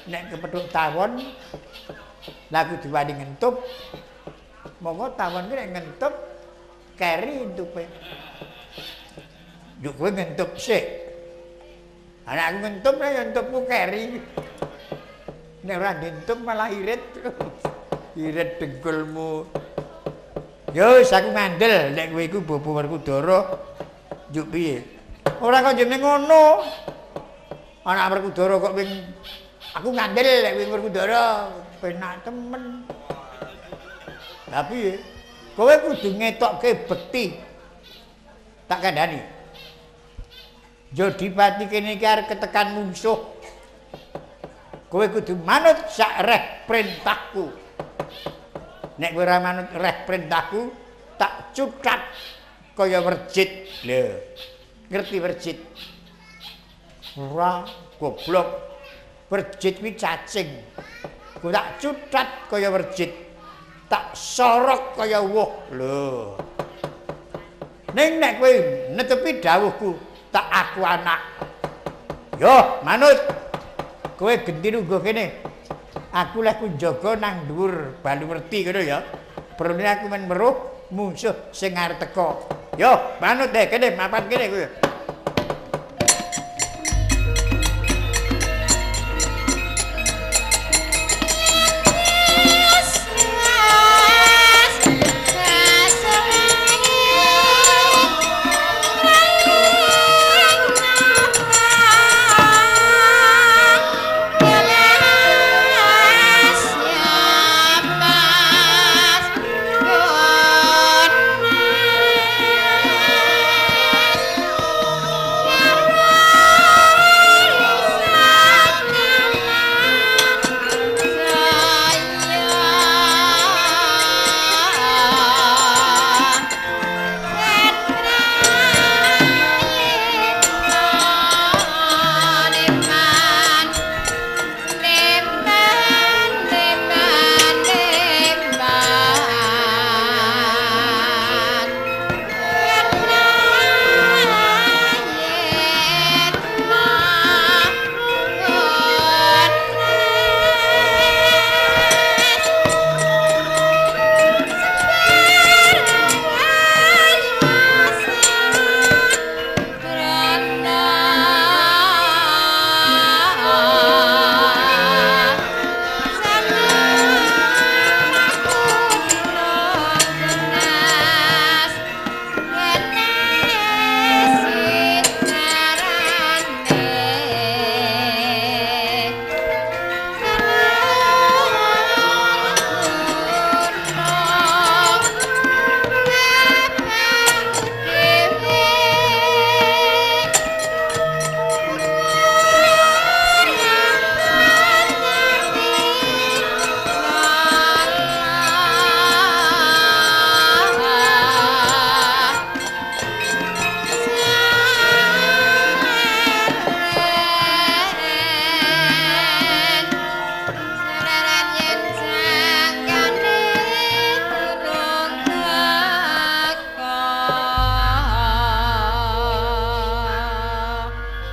Nek kepethuk tawon lha kudu wani ngentup. Monggo tawon ki nek ngentup keri entupe. Yo kowe ngentup sik. Anak aku ngentup nek entupku keri. Nek ora dientup malah irit. Irit dengkulmu. Yo wis aku ngandel nek kowe iku Bapak Werkudara. Njuk piye? Ora kok jenenge ngono. Anak Werkudara kok ping aku ngandel nek kowe Werkudara penak temen. Lah piye? Kowe kudu ngetokke bekti. Tak kandhani. Jodipati kene iki arep ketekan mungsuh. Kowe kudu manut sak reh perintahku. Nek kowe ora manut reh perintahku, tak cucat kaya werjit. Lho, ngerti werjit? Ora, goblok. Werjit kuwi cacing. Kowe tak cucat kaya werjit. Tak sorok kaya woh. Lho. Ning nek kowe netepi dawuhku, tak aku anak. Yo, manut. Kowe genti nunggu kene. Aku leh kunjaga nang dhuwur Baluwerti ngono ya. Perlune aku men weruh mungsuh sing arep teka. Yo, manut deh kene, mapan kene kowe.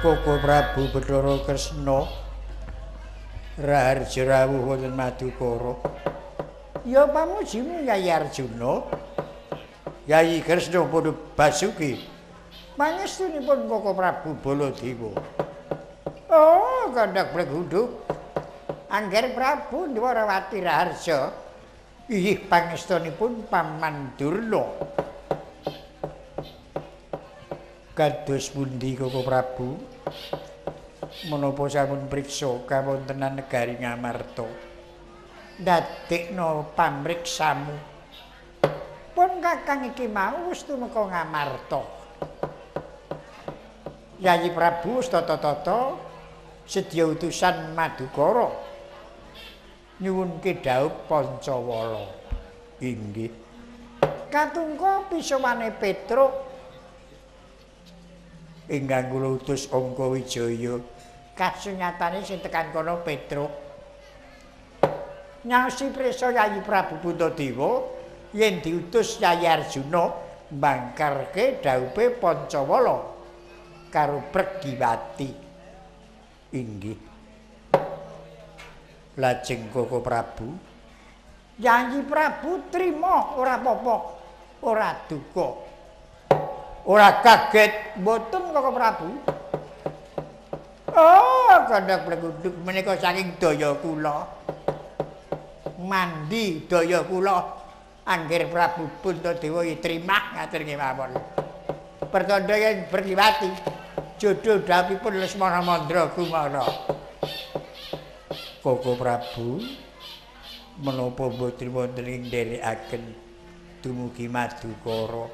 Koko Prabu Bathara Kresna raharja rawuh wonten Madukara. Ya pamujimu Yayi Arjuna. Yayi Kresna padha basuki. Pangestunipun Koko Prabu Baladewa. Oh, kandhak blegunduk. Angger Prabu Dwarawati raharja inggih pangestunipun Paman Durna. Kados pundi Koko Prabu? Menapa sampun priksa kawontenan negari Ngamarta? Ndadekno pamriksamu. Pun kakang iki mau wis tumeka Ngamarta. Yayi Prabu wis tata-tata sedya utusan Madukara nyuwunke dhaup Pancawala. Inggih. Katungka pisawane Petruk ingkang kula utus Angka Wijaya. Kasunyatane sing tekan kono Petruk. Nyasi prisa Yayi Prabu Puntadewa yen diutus Yayi Arjuna mbangkarke dhaupe Pancawala karo Pregiwati. Inggih. Lajeng Koko Prabu, Yayi Prabu trima ora apa-apa, ora duka, ora kaget mboten Koko Prabu. Oh, kandhak plegunduk menika saking daya kula. Mandi daya kula angger Prabu Puntadewa trimah ngatur nggih mawon. Pertanda yen berliwati jodoh dawuhipun Lesmana Mandra Kumara. Koko Prabu menapa mboten wonten ing nderekaken dumugi Madukara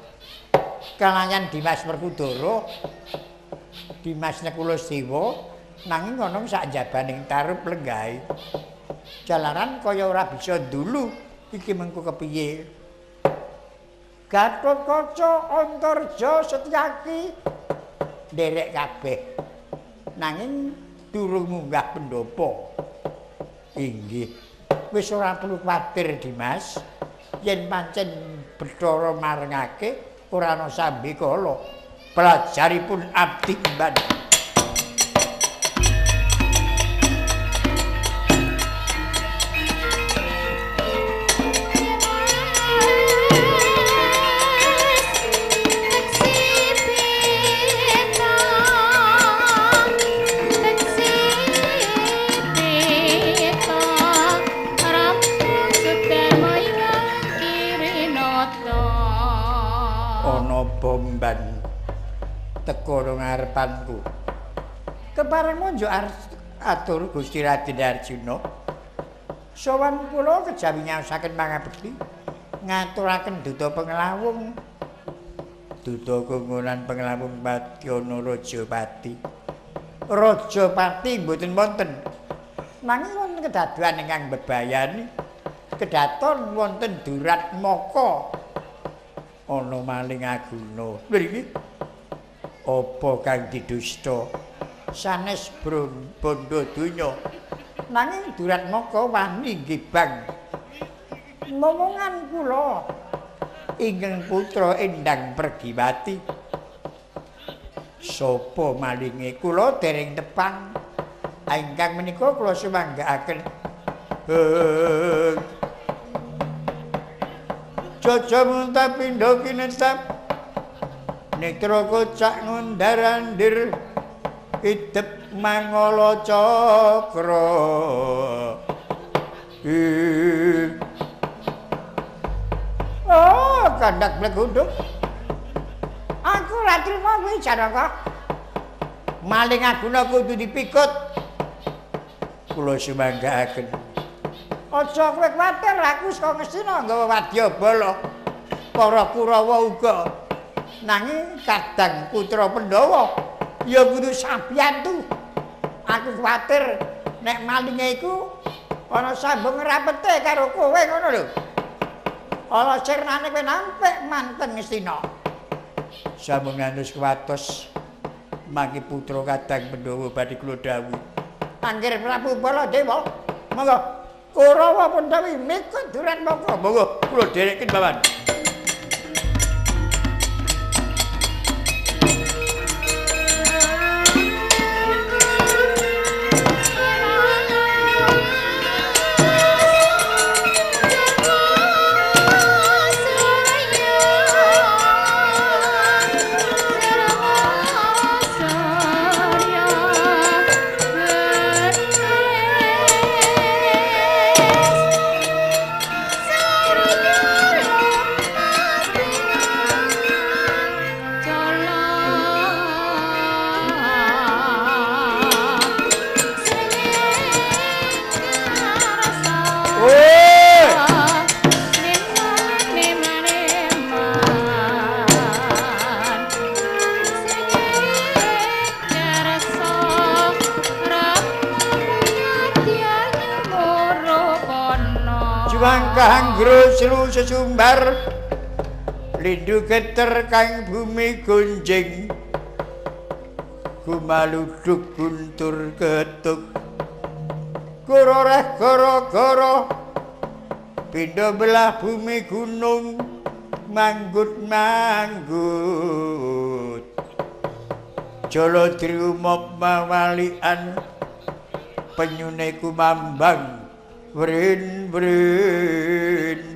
kalayan Dimas Werkudara, Dimas Nekula Sewa, nanging ana sak jabaning tarup lenggahe. Jalaran kaya ora bisa ndulu iki mengko kepiye. Gatotkaca, Antarja, Setyaki nderek kabeh. Nanging durung munggah pendopo. Inggih. Wis ora perlu kuwatir Dimas. Yen pancen Bathara marengake ora ana sambikala. Pelajaripun abdi mban. Teka nang ngarepanku. Kepareng munjuk atur Gusti Raden Arjuna. Sowan kula kejawi nyaosaken pangabekti ngaturaken duta penglawung. Duta kunggulan penglawung Batyana Rajapati. Rajapati mboten wonten. Nanging wonten kedadoan ingkang bebayani. Kedaton wonten Duratmaka. Ana maling aguna. Mriki apa kang didusta sanes bondo donya, nanging Duratmaka wani nggibang momongan kula ingkang putra Endang Pergiwati. Sapa malinge kula dereng tepang, ingkang menika kula sumanggaaken. Jaja muntah pindha kinetap netra kocak ngundarandir idep mangala cakra. Oh, kandak blegunduk. Aku ora trima kuwi Janaka. Maling aguna kudu dipikut. Kula sumanggaaken. Aja kowe kuwatir, aku saka Ngastina nggawa wadyabala. Para Kurawa uga. Nanging kadang putra Pandhawa ya kudu sabiyantu. Aku kuwatir nek malinge iku ana sambung rapete karo kowe ngono lho. Ana sirnane kowe nampik manten Ngastina. Sampun ngantos kuwatos mangke putra kadang Pandhawa badhe kula dawuhi. Angger Prabu Baladewa, monggo Kurawa Pandhawi mikut Duratmaka. Monggo kula dherekken Bawan. Selu sesumbar lindu geter kang bumi gunjing gumaluduk guntur ketuk gororeh goro-goro pindha belah bumi gunung manggut manggut jala driumop mawalian penyune kumambang Wrin wrin.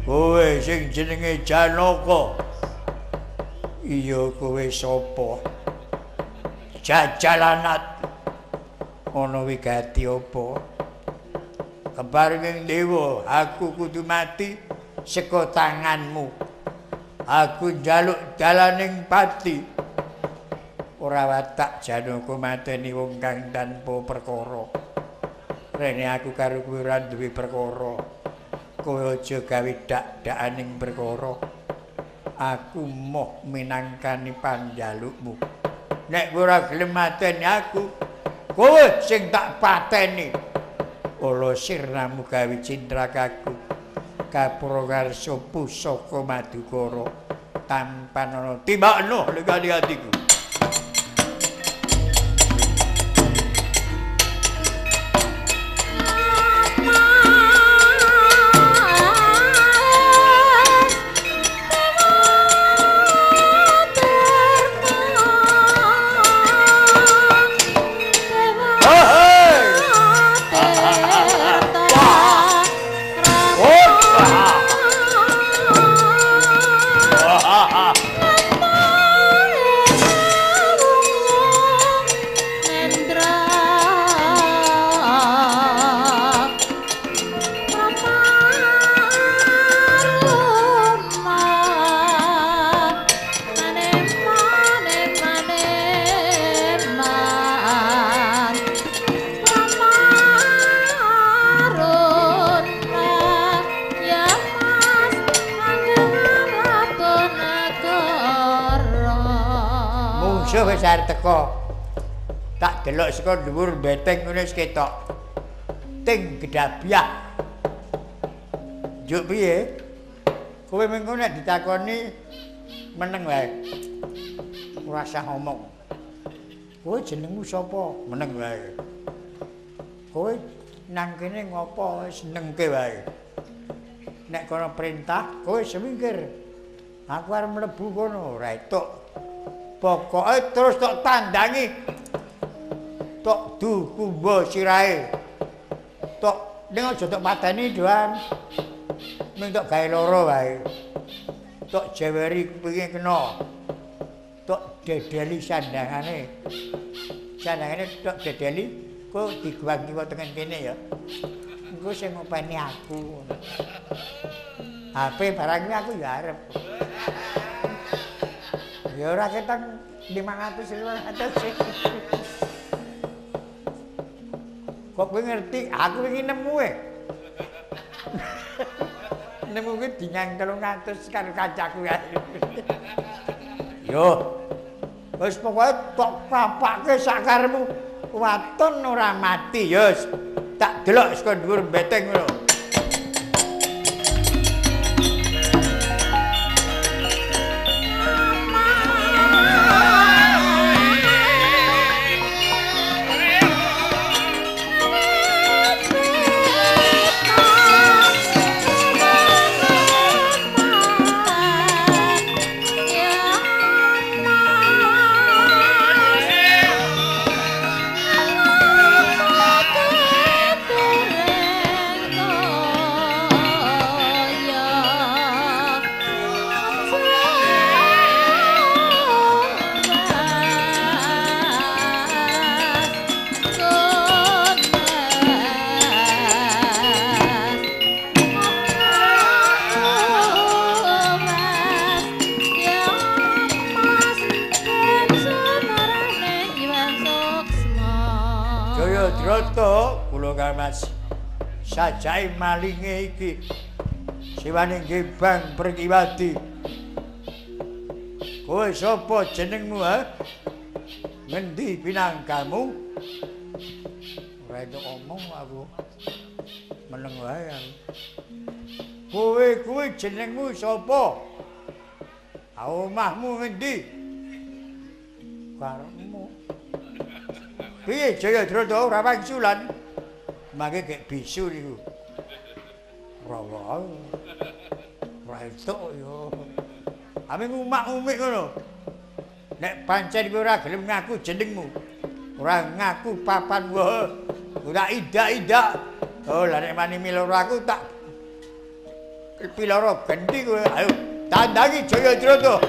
Kowe sing jenenge Janaka. Iya kowe sapa? Jajalanat. Ana wigati apa? Keparinging dewa, aku kudu mati saka tanganmu. Aku njaluk dalaning pati. Ora watak Janaka mateni wong kang tanpa perkara. Rene aku karo kowe ora duwe perkara. Kowe aja gawe dak-dakaning perkara. Aku moh minangkani panjalukmu. Nek kowe ora gelem mateni aku, kowe sing tak pateni. Ala sirnamu gawe cintrakaku. Kapura karsa pusaka Madukara tampanana timbakno legane atiku. Wis arep teko. Tak delok saka dhuwur beteng ngene wis ketok. Ting gedabyah. Njuk piye? Kowe mengko nek ditakoni meneng wae. Ora usah ngomong. Kowe jenengmu sapa? Meneng wae. Kowe nang kene ngopo wis nengke wae. Nek kono perintah kowe semingkir. Aku arep mlebu kono ora etuk. Pokoke terus tok tandangi. Tok dukumba sirahe. Tok ning aja tok pateni doan. Ming tok gawe lara wae. Tok jeweri kupinge kena. Tok dedeli sandangane. Sandangane tok dedeli kok diguwang kiwa tengen kene ya. Engko sing ngopeni aku. HP barang aku ya arep. Ya ora ketang 500 500. Kok kowe ngerti? Aku wingi nemu e. Nemu kuwi dinyang 300 karo kancaku ya. Yo. Wis pokoke tok papake sakaremu. Waton ora mati ya. Tak delok saka dhuwur beteng ngono. Sajake malinge iki siwane gebang Perkiwadi. Kowe sapa jenengmu ha? Ngendi pinangkamu? Ora entuk omong aku. Meneng wae aku. Kowe kuwi jenengmu sapa? Omahmu ngendi? Karepmu. Piye Jayadrata ora wangsulan? Mangke gek bisu niku. Ora ora entuk yo. Ame ngumak-ngumik ngono. Nek pancen kowe ora gelem ngaku jenengmu, Ora ngaku papan wae. Ora idak-idak. Oh, lah nek mani miloro aku tak piloro gendi kowe. Ayo tandangi Jayadrata.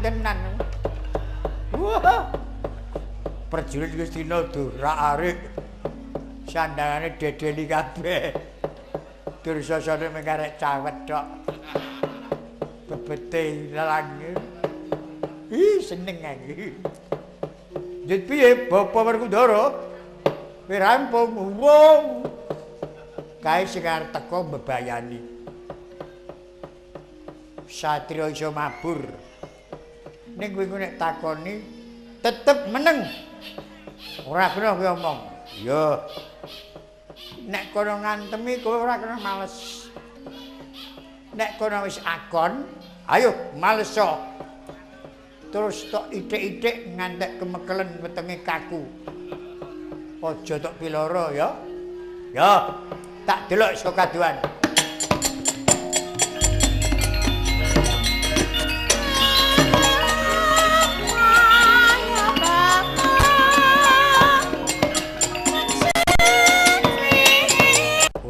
Tenan. Wah. Prajurit Gustina durak arik. Sandangane dedeli kabeh. Dursasane mung karek cawet tok. Bebete ilang. Ih, seneng aku. Njut piye Bapak Werkudara? Wis rampung wong. Kae sing arep teko mbebayani. Satria iso mabur. Ning kowe nek takoni tetep meneng. Ora kena kowe omong. Ya. Nek kono ngantemi kowe ora kena males. Nek kono wis akon, ayo males sok. Terus tok ithik-ithik ngantek kemekelen wetenge kaku. Aja tok piloro ya. Ya, tak delok saka kaduan.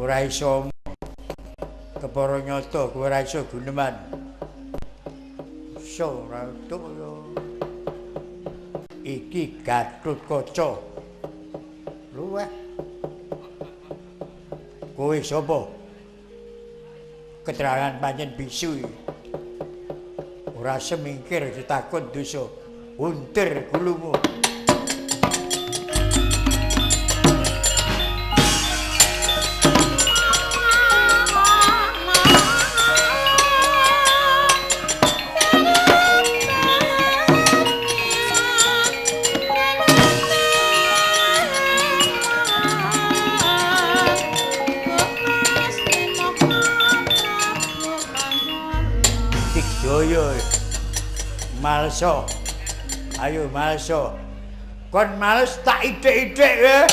Ora iso kepara nyata kowe ora iso guneman. Iso ora entuk ya. Iki Gatotkaca. Luweh. Kowe sapa? Keterangan pancen bisu. Ora semingkir ditakon dosa. Untir gulumu. Malso. Ayo malso. Kon males tak ithik-ithik ya.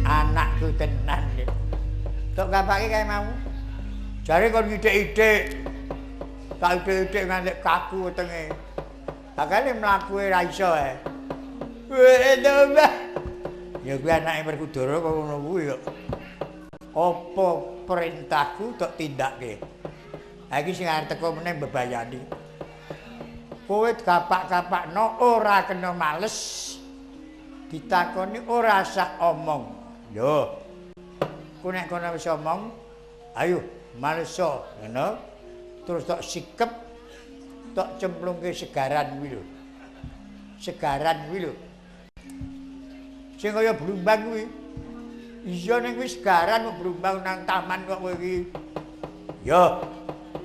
Anakku tenan. Tok kapake kae mau. Jare kon ithik-ithik. Tak ithik-ithik nganti kaku wetenge. Makane mlaku ora iso ae. Weh, Mbah. Ya kuwi anake Werkudara kok ngono kuwi kok. Apa perintahku tok tindakke. Ha iki sing arep teko meneh mbebayani. Kowe kapak-kapakno ora kena males. Ditakoni ora sah omong. Yo. Ku nek kono wis omong, ayo maleso ngono. Terus tok sikep, tok cemplungke segaran kuwi lho. Segaran kuwi lho. Sing kaya blumbang kuwi. Iya ning kuwi segaran kok blumbang nang taman kok kowe iki. Yo.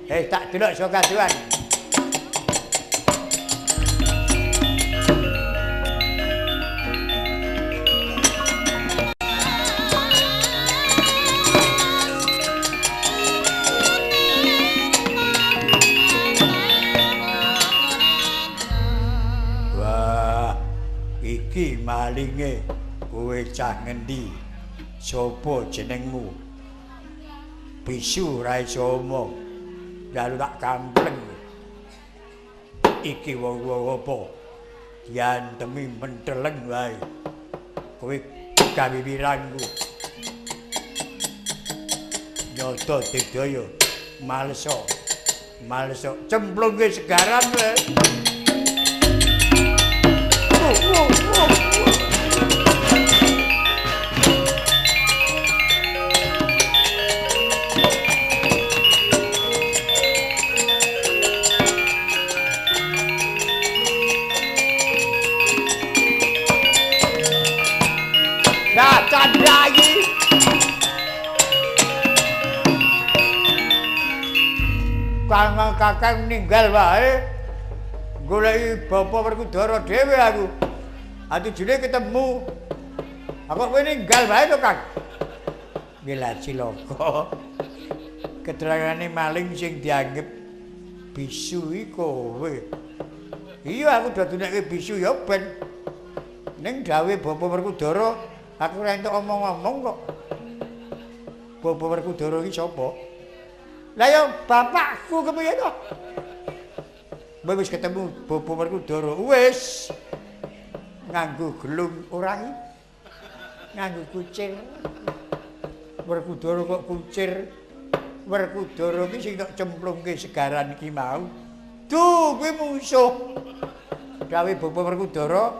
Tak delok saka kaduan. Iki malinge kowe cah ngendi? Sopo jenengmu? Bisu ora iso omong. Lalu tak kampleng. Iki wong-wong apa? Diantemi menteleng wae. Kowe kawiwiranku. Nyata digdaya. Maleso. Maleso cemplungke segaran kowe. Nah, Chandra iki. Kang kakang ninggal wae. Goleki Bapak Werkudara dhewe aku. Atujune ketemu. Aku kowe ninggal wae to, Kang. Nggih cilaka. Keterangane maling sing dianggep bisu iki kowe. Iya, aku dadunekke bisu ya ben. Ning dawuhe Bapak Werkudara, aku ora entuk omong-omong kok. Bapak Werkudara iki sapa? Lah ya bapakku kepiye to? Kowe wis ketemu Bapak Werkudara, wis nganggo gelung ora iki. Nganggo kucir. Werkudara kok kucir. Werkudara iki sing tok cemplungke segaran iki mau. Duh, kuwi musuh. Dawuhe Bapak Werkudara,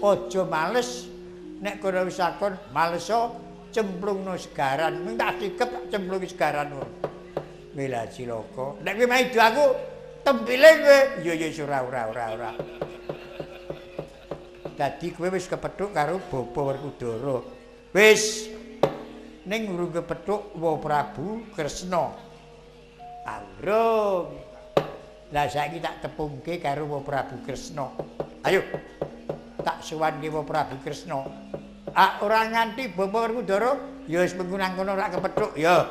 aja males. Nek kono wis akon maleso cemplungno segaran. Mung tak sikep tak cemplungi segaran. Wela cilaka. Nek kowe maido aku tempile kowe. Iya iya ora ora ora ora. Dadi kowe wis kepethuk karo Bapak Werkudara. Wis. Ning urung kepethuk Wa Prabu Kresna. Aurung. Lah saiki tak tepungke karo Wa Prabu Kresna. Ayo. Tak sowanke Wa Prabu Kresna. Ah ora nganti Bapak Werkudara ya wis mengko nang kono ora kepethuk ya.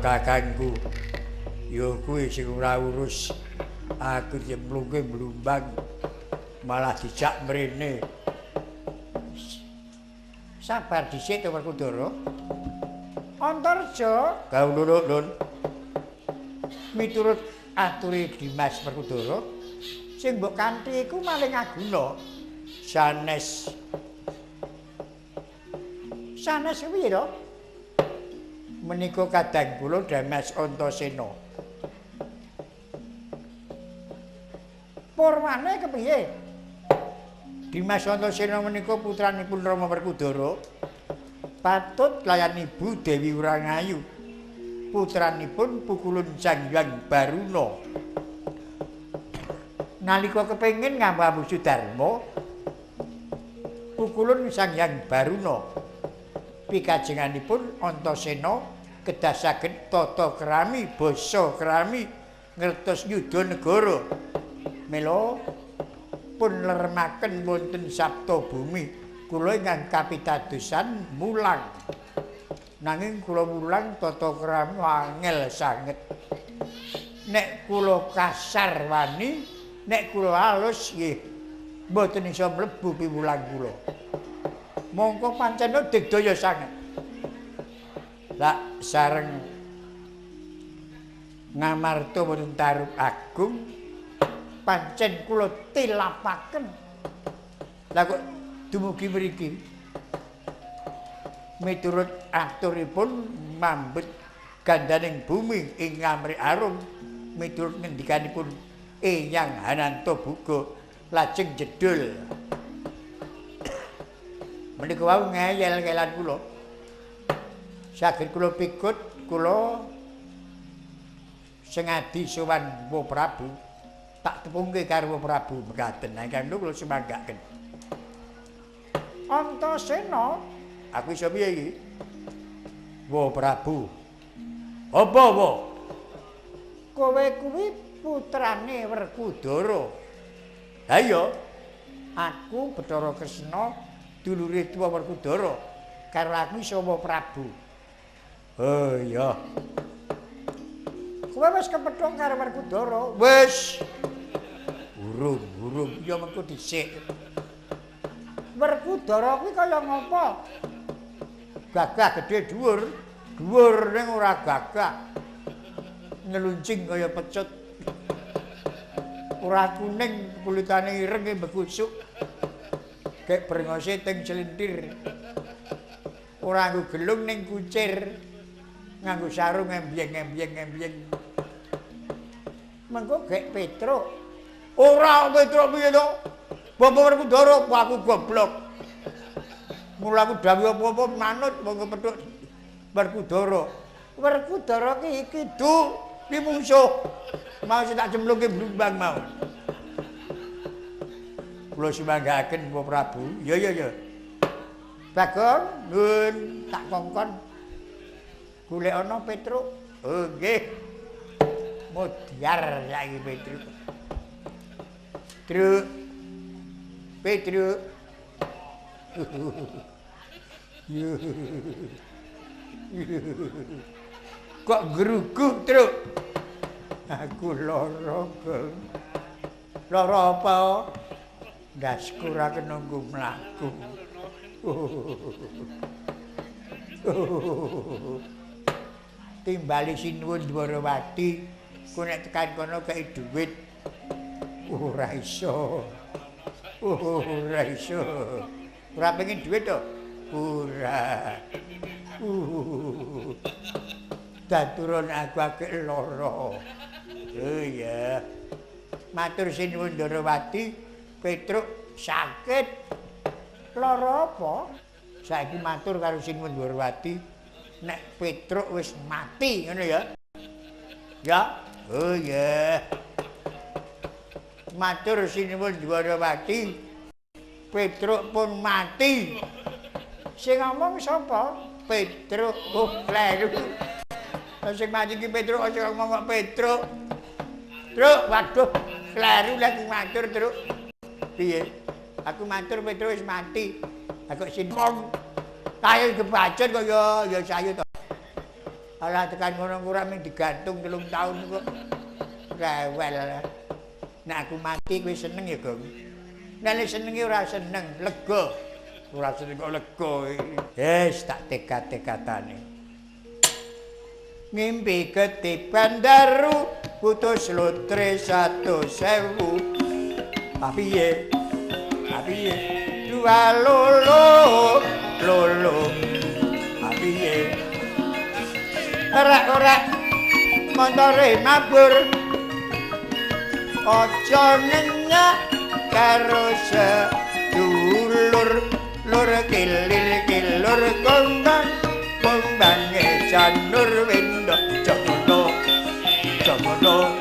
Kakangku ya kuwi sing ora urus aku nyemplungke blumbang malah dijak mrene. Sabar dhisik to Werkudara. Antarja gawe lun miturut ature Dimas Werkudara sing mbok kanthi iku maling aguna sanes. Sanes piye to? Menika kadang kula Damas Antasena. Purwane kepiye? Dimas Antasena menika putranipun Rama Werkudara. Patut layan Ibu Dewi Wurangayu. Putranipun Pukulun Sang Hyang Baruna. Nalika kepengin ngambu Sudarma, Pukulun Sang Hyang Baruna pikajenganipun Antasena kedah saged tata krami basa krami ngertos yuda negara. Mila pun lermaken wonten Sapta Bumi kula ingkang kapitadosan mulang. Nanging kula mulang tata krami angel sanget. Nek kula kasar wani, nek kula alus nggih mboten iso mlebu piwulang kula. Mongko pancen digdaya sanget. Lak sareng ngamarta wonten Tarub Agung pancen kula tilapaken. Lah kok dumugi mriki? Miturut aturipun mambet gandaning bumi ing Ngamrik Arum miturut ngendikanipun Eyang Hananto Buga lajeng jedul. Menika wau ngeyel-ngelan kula. Saged kula pikut kula sengadi sowan Wa Prabu tak tepungke karo Wa Prabu mekaten. Ingkang kula sumanggaken. Antasena, aku iso piye iki? Wa Prabu. Apa wa? Kowe kuwi putrane Werkudara. Ha iya, aku Bathara Kresna dulure tuwa Werkudara karo aku iso Wa Prabu. Oh iya. Kowe wis kepethuk karo Werkudara? Wis. Urung, urung. Ya mengko dhisik. Werkudara kuwi kaya ngopo? Gagah gedhe dhuwur, dhuwur ning ora gagah. Ngeluncing kaya pecut. Ora kuning, kulitane ireng bekusuk. Gek brengose teng celintir. Ora nganggo gelung ning kucir. Nganggo sarung embyeng-embyeng-embyeng. Mengko gek Petruk. Ora Petruk piye to? Bapak Werkudara, aku goblok. Mula aku dawuh apa-apa manut monggo petuk Werkudara. Werkudara ki iki du, ki mungsuh. Mau tak cemplungke blumbang mau. Kula sumanggaaken Bapak Prabu. Ya ya ya. Bagong, nuwun tak kongkon. Golek ana Petruk. Oh nggih. Modyar saiki Petruk. Truk. Petruk. Kok ngruguh, Truk? Aku lara, Gong. Lara apa? Ndasku ora kena nggo mlaku. Timbali sinuwun Dwarawati, ku nek tekan kono kei dhuwit. Ora iso. Ora iso. Ora pengen dhuwit to? Ora. Daturon aku akeh lara. Oh iya. Matur sinuwun Dwarawati, Petruk sakit. Lara apa? Saiki matur karo sinuwun Dwarawati, nek Petruk wis mati ngono ya. Ya. Oh iya. Matur sinuwun Dwarawati, Petruk pun mati. Sing ngomong sapa? Petruk. Oh, kleru. Sing mati ki Petruk, aja ngomong kok Petruk. Truk, waduh, kleru lagi matur, Truk. Piye? Aku matur Petruk wis mati. Aku sing ngomong kaya kebacut kok ya ya sayu to. Alah tekan ngono ora mung digantung 3 tahun kok. Rewel. Nek aku mati kowe seneng ya, Gong. Nek senenge ora seneng, lega. Ora seneng kok lega. Wis tak tekad-tekadane. Ngimpi ketiban daru putus lotre 100.000. Piye? Piye? Dua lolo lolo. Piye? Ora-ora montore mabur. Aja ngenyak karo sedulur lur kilir kilur kembang kembange janur wendo jogono jogono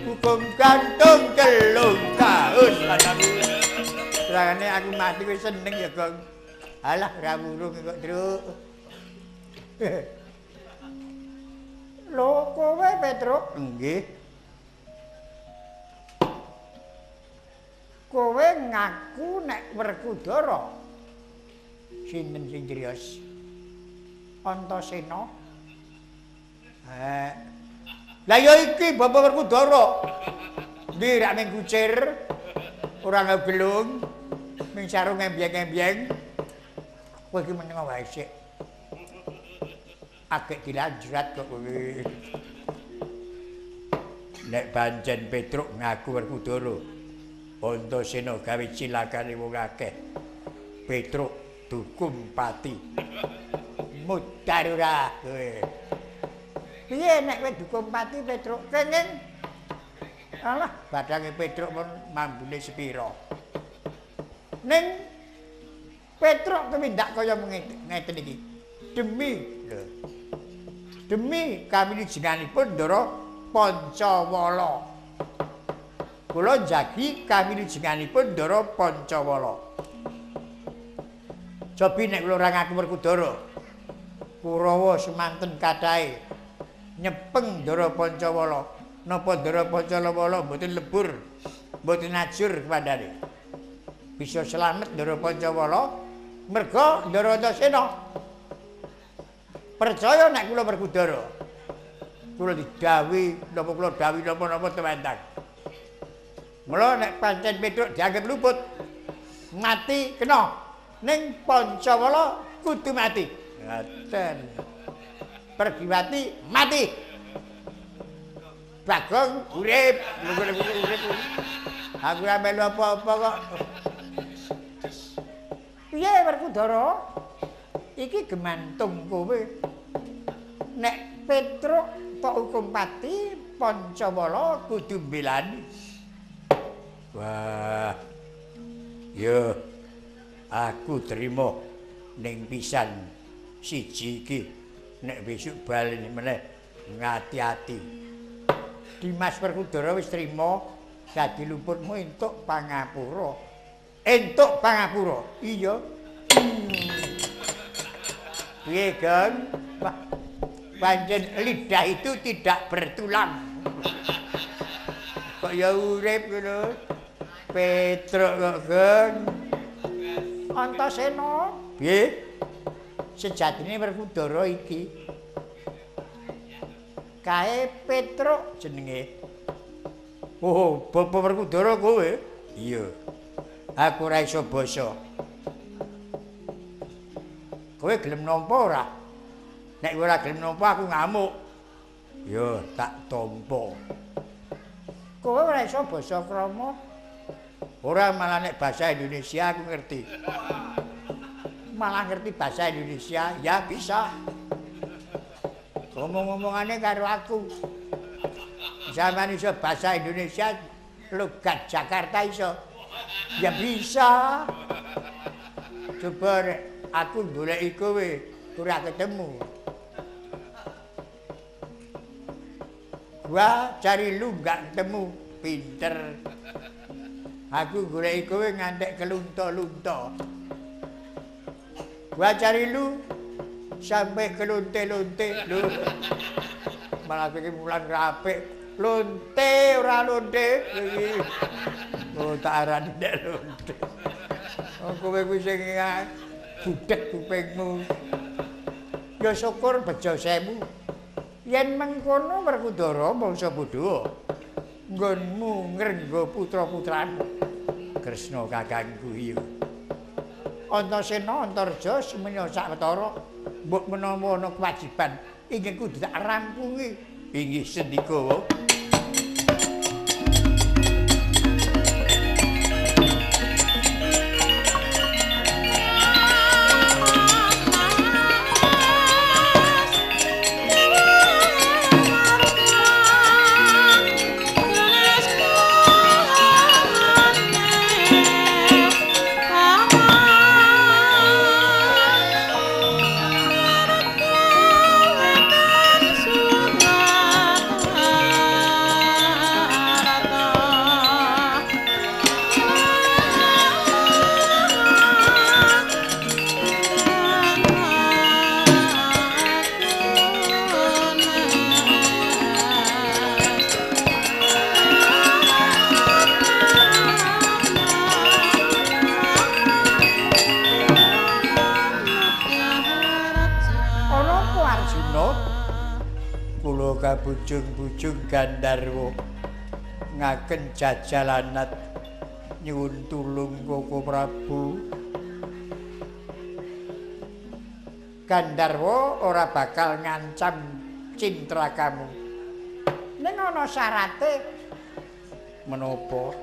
hukum gantung 3 tahun. Terangane aku mati kowe seneng ya, Gong. Alah ora wurung kok, Truk. Lho kowe Petruk? Nggih. Kowe ngaku nek Werkudara. Sinten sing criyos? Antasena. Lah ya iki Bapak Werkudara. Ndi rak ning kucir, ora nggo gelung, ming sarung embyeng-embyeng. Kowe iki meneng wae sik. Agek dilanjut kok kowe. Nek pancen Petruk ngaku Werkudara, Antasena gawe cilakane wong akeh. Petruk dukum pati. Mudar ora kowe. Piye nek kowe dukum pati Petruk kenging? Alah, badange Petruk mun mambune sepira. Ning Petruk tumindak kaya ngeten iki. Demi lho. Demi kamilujenganipun Ndara Pancawala. Kula njagi kamilujenganipun Ndara Pancawala. Cobi nek kula ora ngaku Werkudara, Kurawa semanten kathahe nyepeng Ndara Pancawala. Napa Ndara Pancawala mboten lebur, mboten ajur kepandane. Bisa selamat Ndara Pancawala merga Ndara Antasena. Percaya nek kula Werkudara. Kula didhawuhi napa kula dhawuhi napa-napa tewentang. Mula nek pancen Petruk dianggep luput, mati kena. Ning Pancawala kudu mati. Ngaten. Pergiwati mati. Bagong urip, urip. Aku ora melu apa-apa kok. Piye Werkudara? Iki gemantung kowe. Nek Petruk tok hukum pati, Pancawala kudu mbelani. Wah. Yo. Aku trimo ning pisan siji iki. Nek besok bali meneh ngati-ati. Dimas Werkudara wis trimo dadi lumputmu entuk pangapura. Entuk pangapura. Iya. Piye, Geng? Pancen lidah itu tidak bertulang. Kok ya urip ngono. Petruk kok, Geng. Antasena, piye? Sejatine Werkudara iki. Kae Petruk jenenge. Oh, Bapak Werkudara kowe? Iya. Aku ora iso basa. Kowe gelem nampa ora? Nek ora gelem nampa aku ngamuk. Ya, tak tampa. Kowe ora iso basa krama? Ora, malah nek bahasa Indonesia aku ngerti. Malah ngerti bahasa Indonesia, ya bisa. Ngomong-ngomongane karo aku. Zaman iso bahasa Indonesia, logat Jakarta iso. Ya bisa. Coba aku goleki kowe, ora ketemu. Gua cari lu gak ketemu, pinter. Aku goleki kowe ngantek kelunta-lunta. Gua cari lu sampai kelunte-lunte lu. Malah kowe mulang rapik. Lunte ora lunte iki. Oh, tak arani nek lunte. Oh, kowe kuwi sing budhek kupingmu. Ya syukur bejo semu. Yen mengkono Werkudara mangsa bodho. Nggonmu ngrenggo putra-putramu. Kresna kakangku iya. Antasena Antarja semenya sawetara mbok menawa ana kewajiban ingkang kudu tak rampungi. Inggih sendika. Bujung-bujung Gandharwa ngaken jajalanat nyuwun tulung Koko Prabu. Gandharwa ora bakal ngancam cintra kamu. Ning ana syarate. Menapa?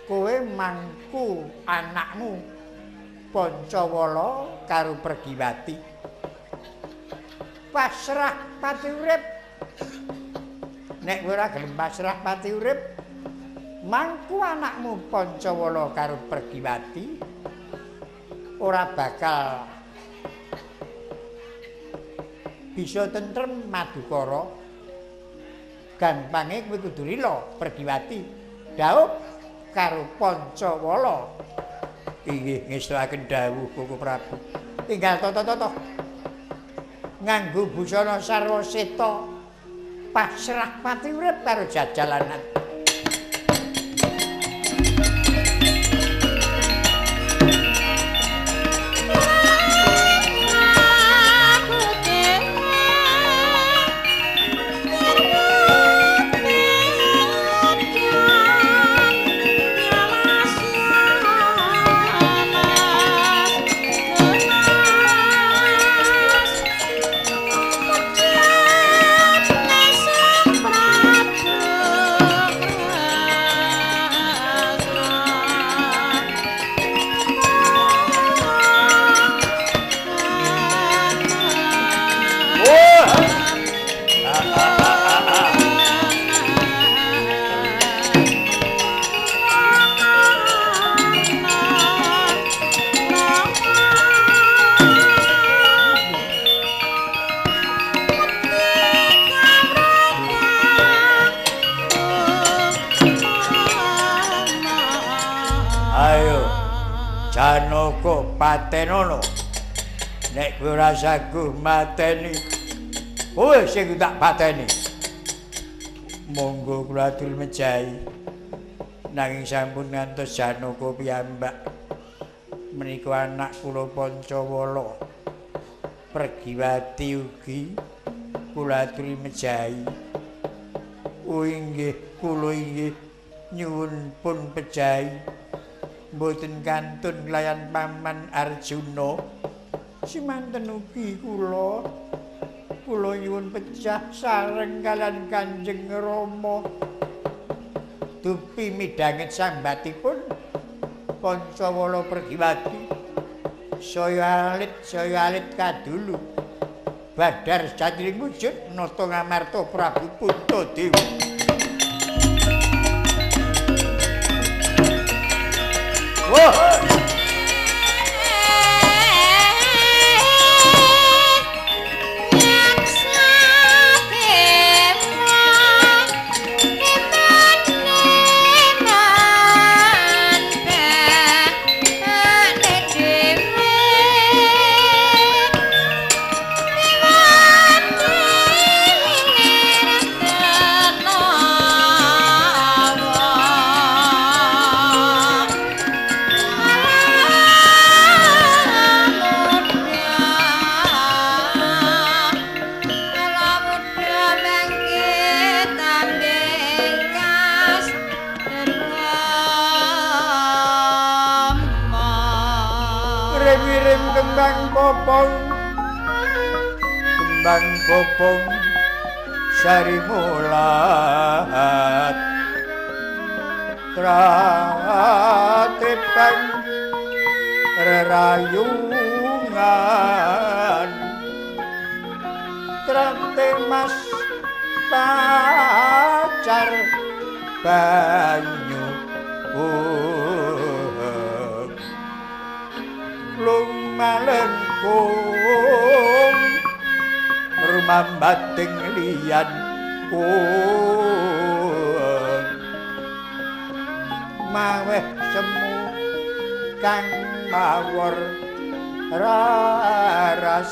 Kowe mangku anakmu Pancawala karo Pergiwati. Pasrah pati urip. Nek kowe ora gelem pasrah pati urip, mangku anakmu Pancawala karo Pergiwati ora bakal bisa tentrem madukara. Gampange kowe kudu lila Pergiwati dhaup karo Pancawala. Inggih ngestokaken dawuh Koko Prabu. Tinggal toto-toto nganggo busana sarwa seta pasrah pati urip karo jajalanan. Janaka patenono. Nek kowe ora saguh mateni, kowe sing tak pateni. Monggo kula atur mejahi. Nanging sampun ngantos Janaka piyambak. Menika anak kula Pancawala. Pergiwati ugi kula aturi mejahi. Oh inggih, kula inggih nyuwun pun pejahi. Mboten kantun kelayan Paman Arjuna. Simanten ugi kula. Kula nyuwun pecah sareng kaliyan Kanjeng Rama. Dupi midhanget sambatipun Pancawala Pergiwati saya alit kadulu. Badar sejatining wujud nata ngamarta Prabu Puntadewa. Wah! Kembang popong sari mulat tratepang rerayungan tratemas pacar banyu lumalengkung rumambating liyan kung maweh semu kang mawar raras.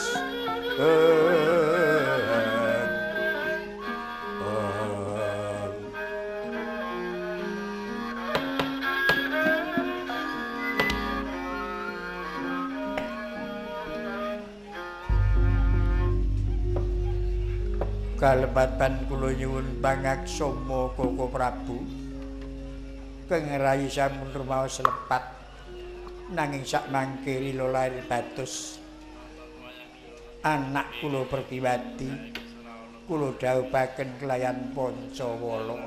Kalepatan kula nyuwun pangaksama Koko Prabu. Keng rayi sampun rumaos lepat. Nanging sak mangke lila lair batus. Anak kula Pertiwati kula dhawuhaken kelayan Pancawala.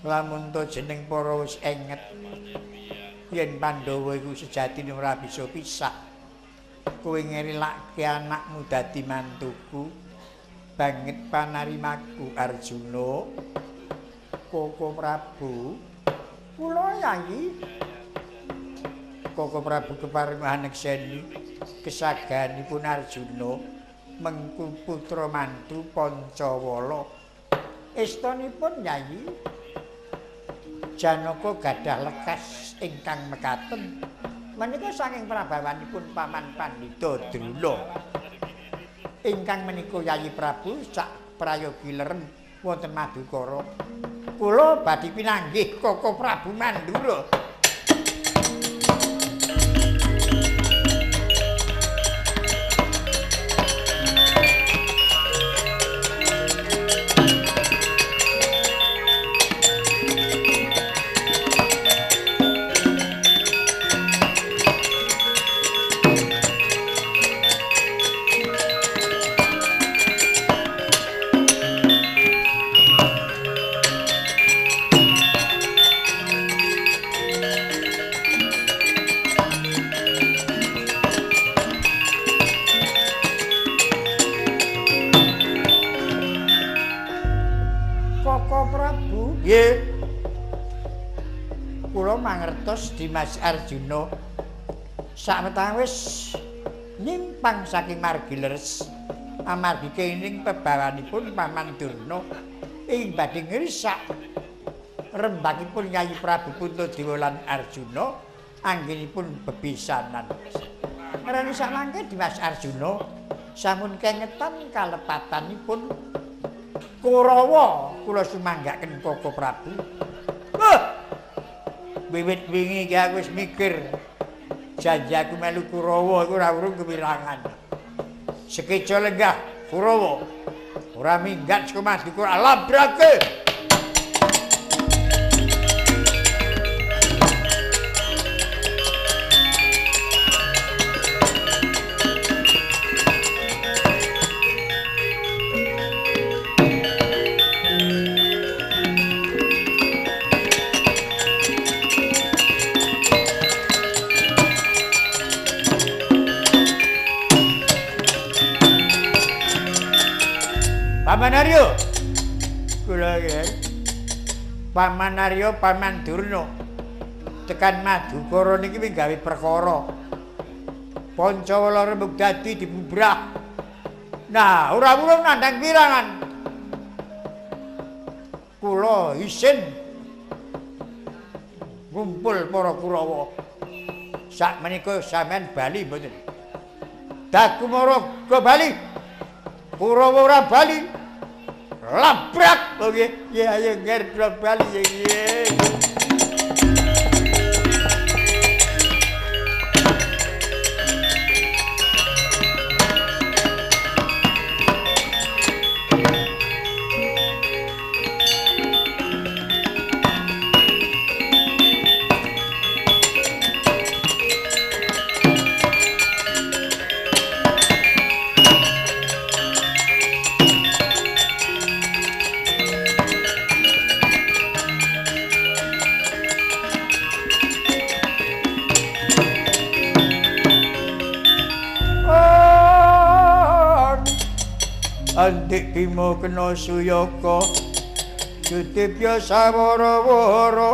Lamun to jeneng para wis enget yen Pandhawa iku sejatine ora bisa pisah. Kowe ngerilake anakmu dadi mantuku, banget panarimaku Arjuna. Koko Prabu, kula Yayi. Koko Prabu kepareng anekseni kesaganipun Arjuna mengku putra mantu Pancawala. Estonipun Yayi, Janaka gadah lekas ingkang mekaten menika saking prabawanipun Paman Pandhita Druna. Ingkang menika Yayi Prabu sak prayogi lerem wonten Madukara. Kula badhe pinanggih Koko Prabu Mandura. Nggih. Kula mangertos Dimas Arjuna sawetawis nyimpang saking margi leres amargi kening pebawanipun Paman Durna ing badhe ngrisak rembagipun Yayi Prabu Puntadewa lan Arjuna anggenipun bebisanan. Ngrani samangke Dimas Arjuna sampun kengetan kalepatanipun Kurawa kula sumanggaken Koko Prabu. Wiwit wingi iki aku wis mikir janji aku melu Kurawa iku ora urung kewirangan. Sekeca lenggah Kurawa ora minggat saka Madukara labrake. Paman Aryo, kula nggih. Paman Aryo, Paman Durna tekan Madukara niki wis gawe perkara. Pancawala rembug dadi dibubrah. Nah, ora urung nandhang pirangan. Kula isin ngumpul para Kurawa. Sak menika sampean bali mboten? Dakumara go bali. Kurawa ora bali. Labrak. Oke, ya ayo ngerti bali nggih. Andik Bima kena suyaka Judipya sawara-wara.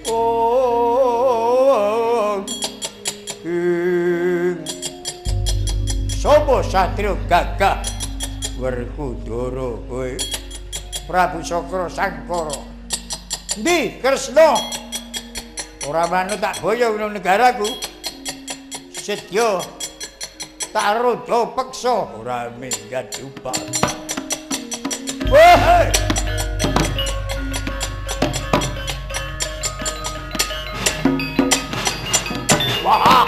Oh, ing sapa satria gagah Werkudara kowe Prabu Sakra Sangkara. Endi Kresna? Ora manut tak boyo nang negaraku. Sedya tak rodo peksa ora minggat dupa. Woi. Wah.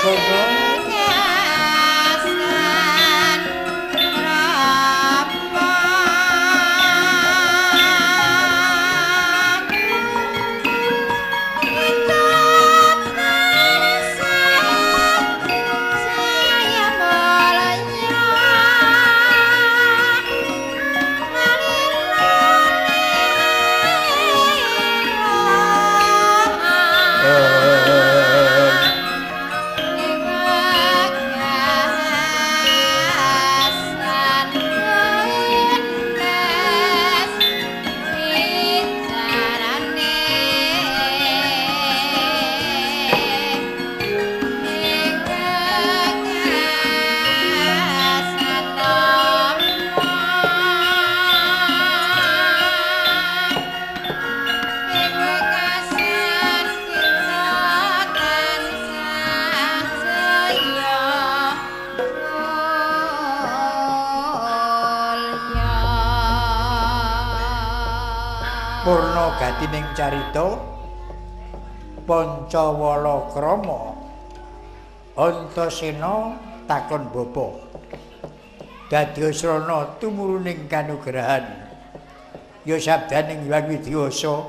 Kono. Purna gatining carita Pancawala krama Antasena takon bapa dadi srana tumuruning kanugrahan ya sabdaning Hyang Widiwasa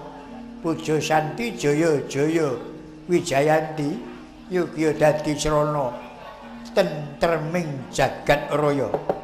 puja santi jaya jaya wijayanti yogya dadi srana tentreming jagat raya.